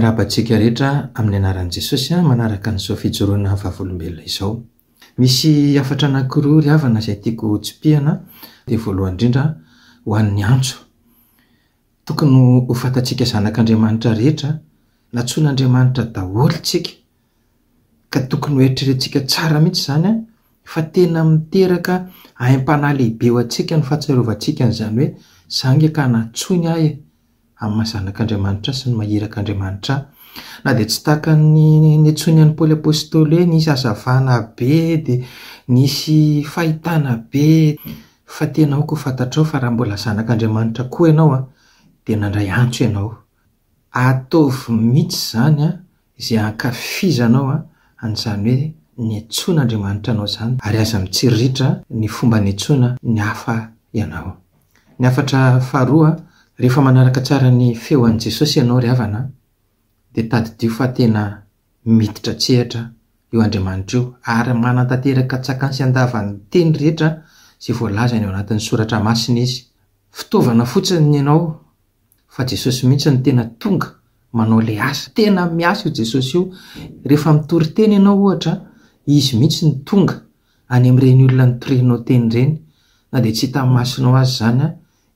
Miarahaba antsika rehetra amin'ny anaran'i Jesosy manaraka an'izao fijoroana vavolombelona izao. Misy hafatra anankiroa ry havana izay tiako hotsipihana dia voalohany indrindra ho an'ny antso. Tokony ho fantatsika zanak'Andriamanitra rehetra, nantsoin'Andriamanitra daholo tsika ka tokony ho eritreretintsika tsara mihitsy izany fa tena miteraka aim-panahy lehibe ho antsika ny fahatsiarovantsika an'izany hoe za ange ka nantsoiny aho e! amin'ny maha zanak'Andriamanitra ahy sy ny maha irak'Andriamanitra ahy. Na dia tsy tahaka ny niantsoiny an'i Paoly Apostoly hoe nisy hazavana be dia nisy fahitana be fa tena aoka ho fantatrao fa raha mbola zanak'Andriamanitra koa ianao dia nandray antso ianao. Ataovy mihitsy izany izay hankafizanao an'izany hoe niantsoan'Andriamanitra anao izany ary aza mitsiriritra ny fomba niantsoana ny hafa ianao. Ny hafatra faharoa, rehefa manaraka tsara ny feo an'i Jesosy ianao ry havana dia tadidio fa tena miditra an-tsehatra io Andriamanitra io ary manatanteraka an-tsakany sy an-davany ny teny rehetra izay voalazany ao anatin'ny soratra masina Izy. Fitaovana fotsiny ny anao fa Jesosy mihitsy no tena tonga manao ilay asa. Tena miasa io Jesosy io. Rehefa mitory teny ianao ohatra, Izy mihitsy no tonga any amin'ireny olona nitorianao teny ireny. Na dia tsy hitan'ny masonao aza izany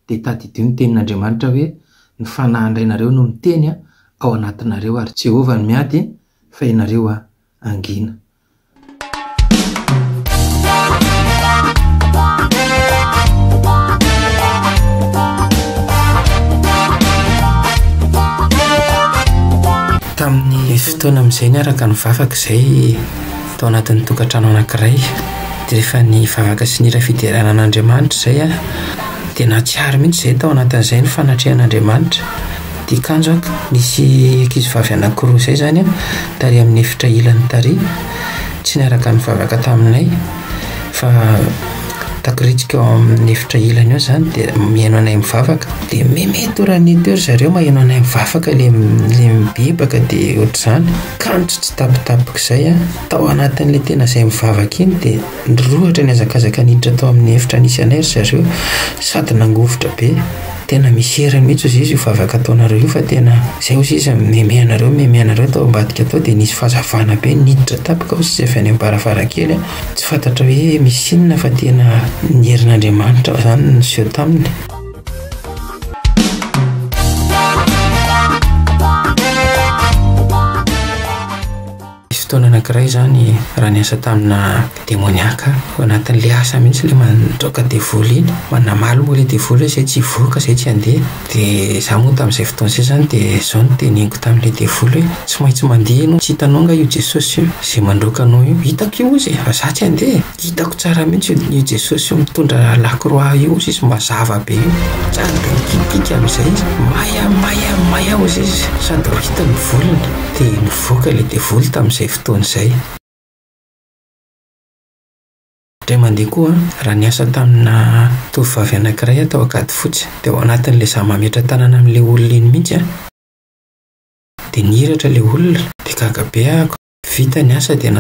dia tadidio ny tenin'Andriamanitra hoe ny fanahin-dRainareo no miteny ao anatinareo ary Jehovah no miady fa ianareo hangina. Tamin'ny fotoana amin'izay niaraka nivavaka izay tao anatin'ny tokantrano anankiray dia rehefa nivavaka sy nihira fiderana an'Andriamanitra izay aho dia nahatsiaro mihitsy izay tao anatin'izay ny fanatrehan'Andriamanitra. Dia kanjo aho nisy ankizivavy anankiroa izay izany tary amin'ny efitra ilany tary, tsy niaraka nivavaka taminay fa takoritsika ao amin'ny efitra ilany ao izany dia mihaino anay mivavaka. Dia meme torany teo ry zareo maheno anay mivavaka ilay ilay mibebaka dia ohatr'izany. Kanjo tsy tapitapika izay aho, tao anatin'ilay tena izay mivavaka iny dia nirohotra nihazakazaka niditra tao amin'ny efitra nisy anay ry zareo sady nangovitra be. Tena misy heriny mihitsy ozy izy io vavaka ataonareo io fa tena zay ozy izy meme anareo meme anareo tao ambadika tao dia nisy fahazavana be niditra tampoka ozy izy avy any am-baravarankely a, tsy fantatra hoe misy inona fa tena ny herin'Andriamanitra zany no niseho taminy. Nisy fotoana anankiray izany raha niasa tamina demoniaka aho, ao anatin'ilay asa mihitsy ilay mandroaka devoly iny, namaly moa ilay devoly hoe izay tsy hivoaka, izay tsy handeha, dia izaho moa tamin'izay fotoana izay izany dia izao no teneniko tamin'ilay devoly hoe tsy maintsy mandeha ianao, tsy hitanao angaha io Jesosy io izay mandroaka anao io, hitako io hozy e, fa izaho tsy handeha e, hitako tsara mihitsy io Jesosy io mitondra lakroa io hozy izy mazava be io, sady mikitika amin'izay izy, may aho, may aho, may aho hozy izy, sady rohitiny ny volony. Dia nivoaka ilay devoly tamin'izay fotoana izay. Indray mandeha koa, raha niasa tamina tovovavy anankiray aho tao Ankadifotsy, dia ao anatin'ilay izaho mametra-tanana amin'ilay olona iny mihitsy an, dia nihiratra ilay olona, dia gaga be aho. Vita ny asa dia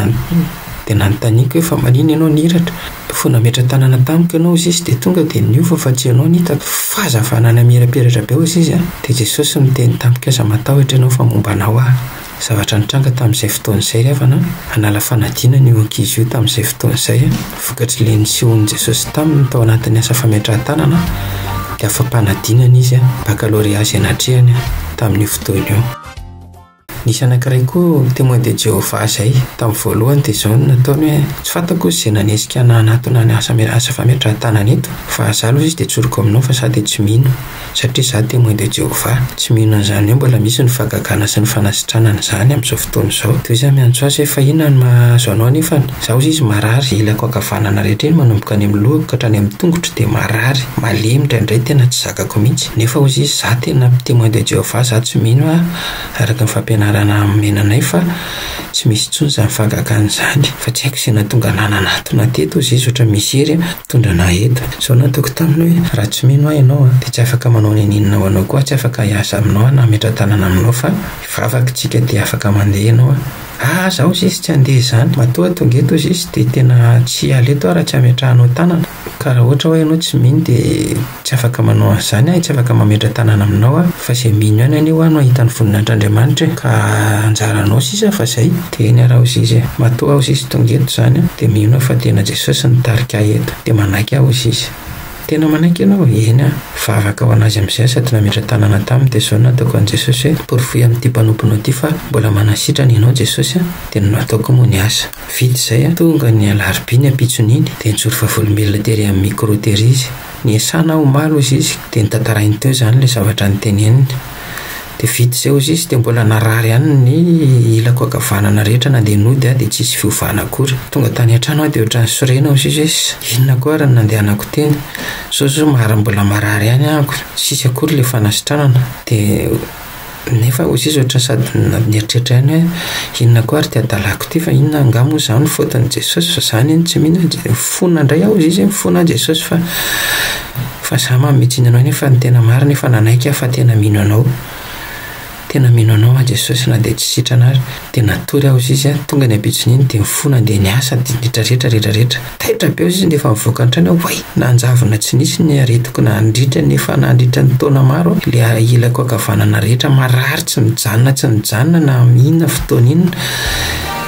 dia nanontaniako hoe fa maninona ianao nihiratra? Vao nametra-tanana tamiko ianao hozy izy dia tonga dia niova fa tsy ianao no hitako. Fahazavana namirapiratra be hozy izy an! Dia Jesosy niteny tamiko aza matahotra ianao fa momba anao aho. Zavatra nitranga tamin'izay fotoana izay ry havana an, hanala fanadinana io ankizy io tamin'izay fotoana izay an, vokatr'ilay nisehoan'i Jesosy taminy tao anatin'ny asa fametrahan-tanana dia afa-panadinana izy an, baccalauréat izay natrehany tamin'io fotoana io. Nisy anankiray koa Témoin de Jéhovah izay, tamin'ny voalohany dia izao no nataony hoe, tsy fantako hozy izay nanesika anà hanatona ny asa asa fametrahan-tanana eto, fa za aloha izy dia tsoriko aminao fa za dia tsy mino, satria za Témoin de Jéhovah, tsy mino an'izany hoe mbola misy ny fahagagana sy ny fanasitranana izany amin'izao fotoana izao. Dia hoy za miantso azy hoe fa inona no mahazo anao anefany? Za hozy izy marary, ilako ankavanana rehetra iny manomboka any amin'ny lohako ka hatrany amin'ny tongotro dia marary, malemy indraindray tena tsy zakako mihitsy, nefa hozy izy za tena Témoin de Jéhovah za tsy mino a araka ny fampianarana nomena anay fa tsy misy intsony izany fahagagana izany fa tsy haiko izay nahatonga anah nanatona teto hozy izy ohatra misy hery mitondra anah eto. Izao nataoko taminy hoe raha tsy mino ahy ianao a dia tsy afaka manao n'inon'inona ho anao koa aho, tsy afaka hiasa aminao aho na hametra-tanana aminao fa hivavaka isika dia afaka mandeha ianao a. Ah, za hozy izy tsy handeha izany. Matoa tonga eto hozy izy dia tena tsy hiala eto aho raha tsy ametrahanao tanana. Ka raha ohatra hoe ianao tsy mino dia tsy afaka manao an'izany aho e, tsy afaka mametra-tanana aminao aho. Fa izay mino ihany anie ho'a no hahita ny voninahitr'Andriamanitra e. Ka anjaranao sisa fa izay. Dia eny ara hozy izy e. Matoa hozy izy tonga eto izany dia mino aho fa tena Jesosy nitarika ahy eto. Dia manaiky aho hozy izy. Tena manaiky ianao? Eny aho. Vavaka ho an'azy amin'izay aho sady nametra-tanana taminy dia izao no nataoko an'i Jesosy hoe, porofoy amin'ity mpanomponao ity fa mbola manasitrana ianao Jesosy a! Dia nataoko moa ny asa. Vita izay a! Tonga ny alarobia ny ampitson'iny dia nijoro vavolombelona tery amin'ny micro tery izy. Niasana aho omaly hozy izy dia notantarainy teo izany ilay zavatra noteneniny. Dia vita izay hozy izy dia mbola narary ihany ny ilako ankavanana rehetra nandeha nody aho dia tsisy fiovana akory. Tonga tany an-trano aho dia ohatran'ny sorena hozy izy hoe inona koa ary no nandehanako teny. Zao zao mara mbola marary ihany ahako, tsisy akory ilay fanasitranana. Dia nefa hozy izy ohatran'ny sady nieritreritra ihany hoe inona koa ary ity hadalako ity fa inona angaha moa izaho no faute-n'i Jesosy fa izaho anie no tsy mino e. Mifona indray aho hozy izy hoe mifona aho Jesosy fa Fa za manome tsiny anao nefa ny tena marina efa nanaiky aho fa tena mino anao. Tena mino anao aho Jesosy na dia tsy sitrana ary. Dia natory aho ozizy a, tonga ny ampitson'iny dia nifoha nandeha niasa dia retraretra retraretra. Taitra be ozizy nefa nivoaka ny trano aho way! Nanjavona tsy nisy ny aretiko nandritra ny efa nandritra ny taona maro le ilako ankavanana rehetra marary tsy mijanona tsy mijanona na inona fotoana inona.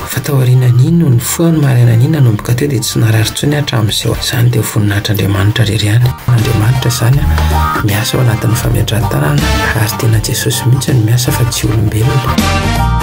Fa taorianan'iny no nifoha ny marainan'iny nanomboka teo dia tsy narary intsony aho hatramin'izao. Izany dia voninahitr'Andriamanitra irery ihany. Andriamanitra izany miasa ao anatin'ny fametrahan-tanana ary tena Jesosy mihitsy no miasa fa tsy olombelona.